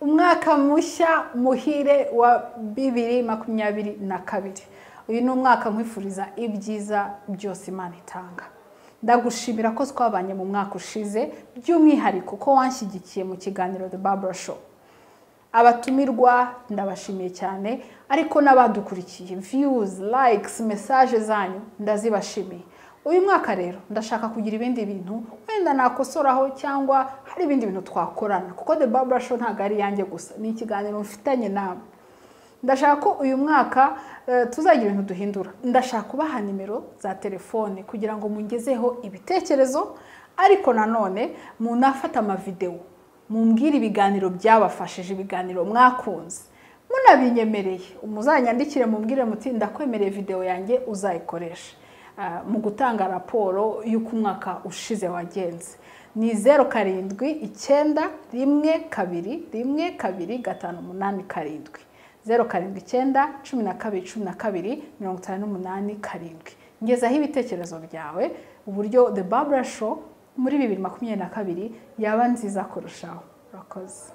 Umwaka mushya muhire wa 2022. Uyu ni umwaka nkwifuriza ibyiza byose Imana itanga. Ndagushimira ko twabanye mu mwaka ushize, by'umwihariko ko wanshyigikiye mu kiganiro The Barbara Show. Abatumirwa ndabashimiye cyane, ariko n'abadukurikiye, views, likes, message zanyu ndazibashimiye. Uyu mwaka rero ndashaka kugira ibindi bintu wenda nakosoraho, cyangwa hari ibindi bintu twakorana, kuko The Barbara Show ntabwo ari iyanjye gusa, ni ikiganiro mfitanye nawe. Ndashaka ko uyu mwaka tuzagira ibintu duhindura. Ndashaka kubaha nimero za telefone kugira ngo mungezeho ibitekerezo, ariko nanone munafata amavideo, mumbwire ibiganiro byabafashije, ibiganiro mwakunze. Munabinyemereye muzanyandikire mumbwire muti ndakwemereye video yanjye uzayikoresha mu gutanga raporo y'uko umwaka ushize wagenze. Ni 0 7 9 1 2 1 2 5 8 7, 0 7 9 12 12 58 7. Ngezaho ibitekerezo byawe uburyo The Barbara Show muri 2022 yaba nziza kurushaho. Urakoze.